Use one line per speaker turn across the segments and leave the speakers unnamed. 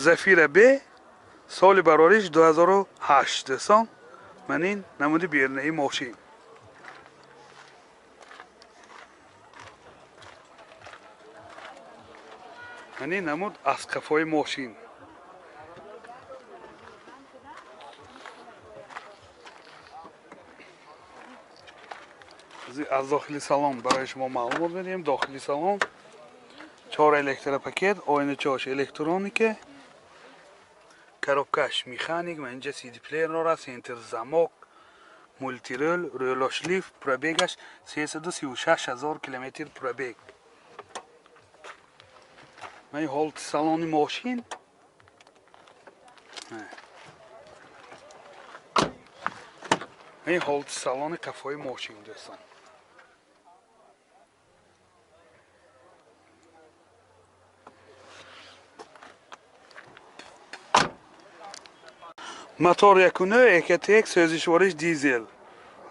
Зафира Б соли барориш 2008 дӯстон. Ман ин намуди берунаи мошин. Ман ин намуд аз қафои мошин. Аз дохили салон барои шумо маълумот медиҳем. Дохили салон 4 электропакет, оиначаош электроника, коробкаш механик, ва инҷа CD плеер дорад, центр замок, мултирол, рӯлош лифт, пробегаш 336 ҳазор километр пробег. Ман ҳолати салони мошин. Ман ҳолати салони қафои мошин дӯстон. Мотор 1.9 Ecotec, сӯзишвориш дизел.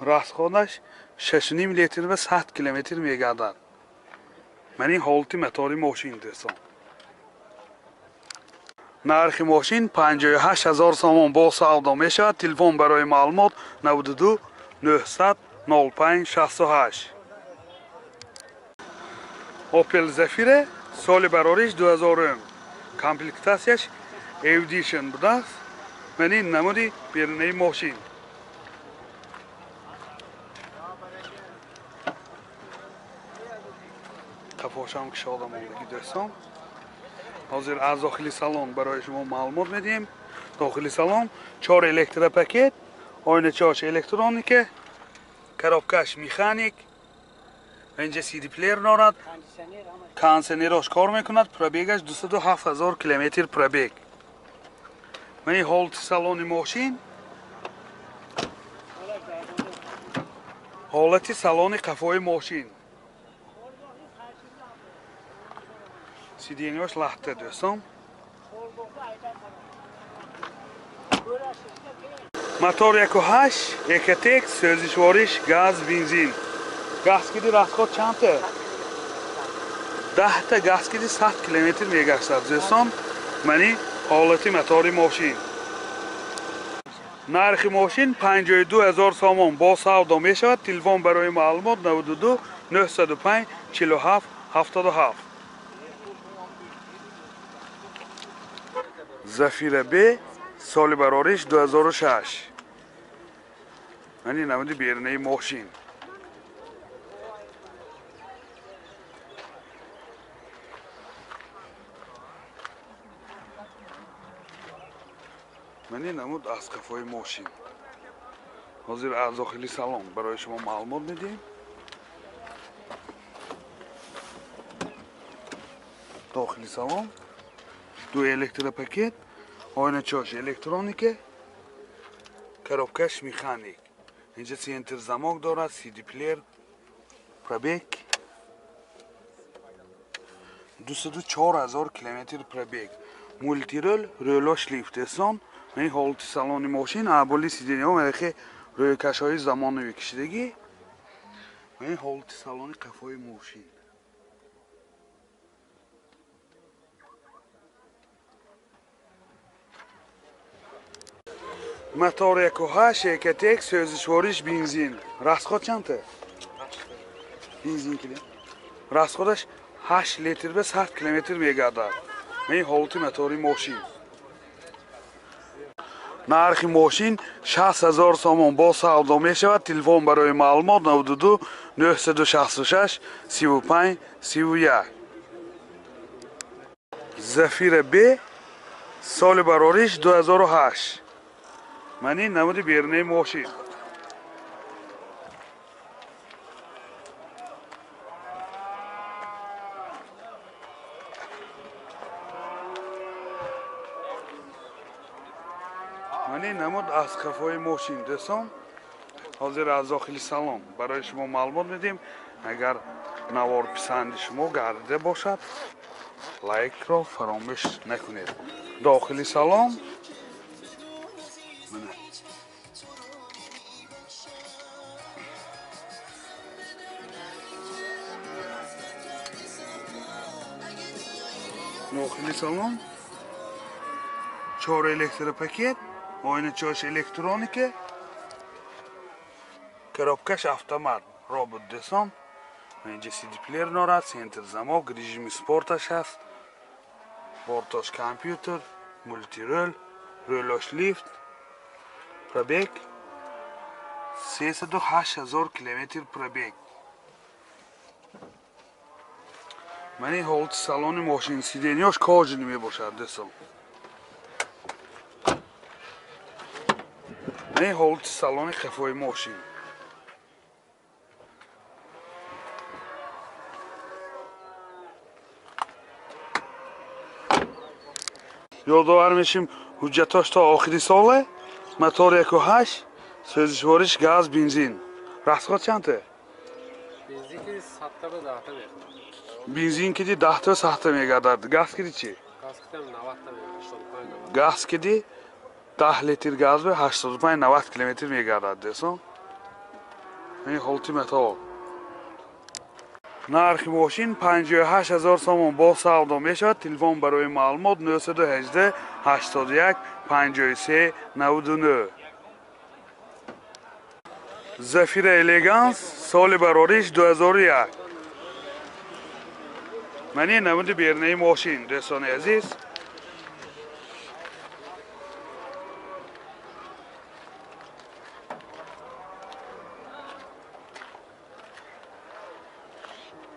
Расходаш 6.5 литр ва 100 километр мегардад. Ман ин ҳолати мотори мошин дӯстон. Нархи мошин 58 ҳазор сомон бо савдо мешавад. Телефон барои маълумот 92 900 05 68. Opel Zafira соли барориш 2000. Комплектатсияш Edition будааст. Ман ин намуди берунаи мошин. Қафошам кушода мондагӣ дӯстон. Ҳозир аз дохили салон барои шумо маълумот медиҳем. Дохили салон 4 электропакет, оиначаош электроника, коробкаш механик, инҷа CD плеер дорад, кондиционерош кор мекунад, пробегаш 207 ҳазор километр пробег. Ман ин ҳолати салони мошин, ҳолати салони қафои мошин. Сиденьяш лахта дӯстон. Мотор 1.8 Ecotec, сӯзишвориш газ, бензин. Газкиди расход чандта? 10 та газкиди 100 километр мегаштад дӯстон. Ман ин ҳолати мотори мошин. Нархи мошин 52 ҳазор сомон бо савдо мешавад. Телефон барои маълумот 92 905 47 77. Зафира Б соли барориш 2006. Ман ин намуди берунаи мошин. Ман ин намуд аз қафои мошин. Ҳозир аз дохили салон барои шумо маълумот медиҳем. Дохили салон 2 электропакет, оиначаош электроника, коробкаш механик. Инҷа центр замок дорад, CD плеер, пробег 204 ҳазор километр пробег. Мултирол, рӯлош лифт дӯстон. Ин ҳолати салони мошин, аболи сиденьяҳо мехе рӯйкашҳои замонавӣ кашидагӣ. Ин ҳолати салони қафои мошин. Мотор 1.8 Ecotec, сӯзишвориш бензин. Расход чандта? Бензин киле. Расходаш 8 литр ба 100 километр мегардад. Ин ҳолати мотори мошин. Нархи мошин 60 ҳазор сомон бо савдо мешавад. Телефон барои маълумот 92 966 35 31. Зафира Б соли барориш 2008. Ман ин намуди берунаи мошин. Ман ин намуд аз қафои мошин дӯстон. Ҳозир аз дохили салон барои шумо маълумот медиҳем. Агар навор писанди шумо гардида бошад, лайкро фаромӯш накунед. Дохили салон дохили салон 4 электропакет, оиначааш электроника, коробкаш автомат, робот дӯстон. Инҷа CD плеер дорад, центр замок, режими спорташ ҳаст, бортош компютер, мультирул, рулош лифт, пробег 308 000 километр пробег. Ман ин ҳолати салони мошин, сиденьяш кожаный мебошад дӯстон. Ман ин ҳолати салони қафои мошин. Ёдовар мешим, ҳуҷҷатош то охири соле, мотор 1.8, сӯзишвориш газ, бензин. Расход чандта?
Бензин ки 100 ба 10 та мехӯрад.
Бензин киди 10 та 100 та мегардад. Газ киди чӣ?
Газ киди 90 та мегардад, 85 90.
Газ киди 10 литр газ ба 85 90 километр мегардад дӯстон. Ин ҳолати мотор. Нархи мошин 58 000 сомон бо савдо мешавад. Телефон барои маълумот 918 81 53 99. Зафира Элеганс, соли барориш 2001. Ман ин намуди бернаи мошин дӯстони азиз.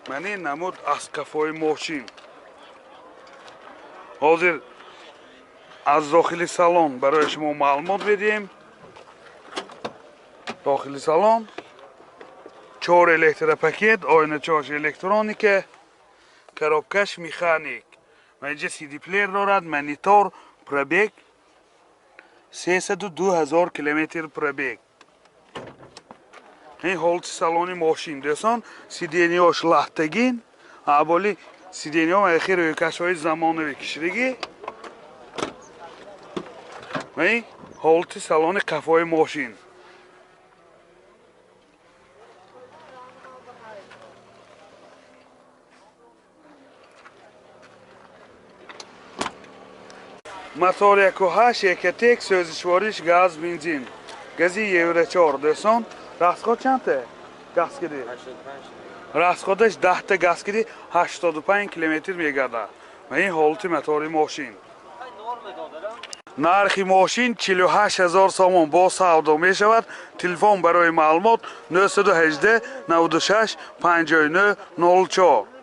Ман ин намуд аз қафои мошин. Ҳозир аз дохили салон барои шумо маълумот медиҳем. Дохили салон 4 электропакет, оиначааш электроника, коробкаш механик. Ва инҷа CD плеер дорад, монитор, пробег 302 000 километр пробег. Ин ҳолати салони мошин дӯстон, сиденьяш лаҳтагин, аболи сиденьяҳо ахир рӯйкашҳои замонавӣ кишидагӣ. Ва ин ҳолати салони қафои мошин. Мотор 1.8, Экотек, сӯзишвориш газ, бензин. Гази Евро 4 дӯстон. Расход чандта? Газ киди?
85.
Расходаш 10 та газ киди 85 километр мегардад. Ва ин ҳолати мотори мошин. Нархи мошин 48 000 сомон бо савдо мешавад. Телефон барои маълумот 918 96 59 04.